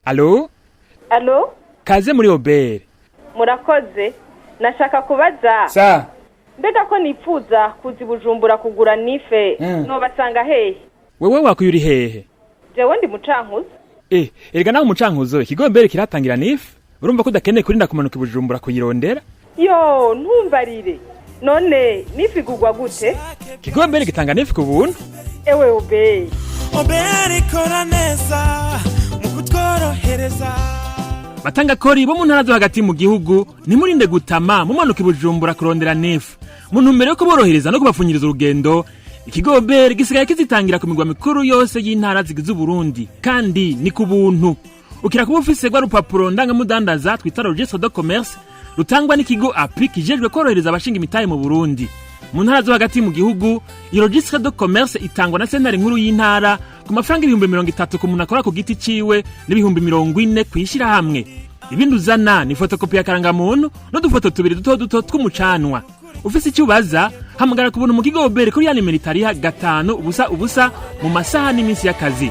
Alo? Alo? Kaze muri OBR. Murakoze. Nashaka kubaza. Sa. Mbega ko nipfuza kuza i Bujumbura kugura NIF, nobasanga hehe? Wewe wakuye uri hehe? Jewe ndi mucankuzo. Erega nawe umucankuzo, ikigo OBR kiratangira NIF. Urumva ko udakeneye kurinda kumanuka i Bujumbura kuyirondera? Yo, ntumbarire. None NIF igurwa gute? Ikigo OBR gitanga NIF ku buntu. Ewe OBR. OBR ikora neza mu kutworohereza. Batanga kori bo mu ntara zo hagati mu gihugu, ntimurinde gutama mumanuka i Bujumbura kurondera NIF. Mu ntumbero yo kuborohereza no kubapfunyiriza urugendo, ikigo OBR gisigaye kizitangira ku migwa mikuru yose y'intara zigize Uburundi, kandi ni ku buntu. Ukira kuba ufise rwa rupapuro ndangamudandaza twita registre de commerce, rutangwa n'ikigo API kijejwe korohereza abashinga imitahe mu Burundi. Mu ntara zo hagati mu gihugu, iyo registre de commerce itangwa na sentare nkuru y'intara ku mafaranga 30.000 ku muntu akora ku giti ciwe n'40.000 kw'ishirahamwe. Ibindi uzana ni fotokopi ya karangamuntu n'udufoto tubiri duto duto tw'umucanwa. Ufise icyo ubaza, hamagara ku buntu mu kigo OBR kuri ya nimero itariha 500 0 mu masaha n'iminsi y'akazi.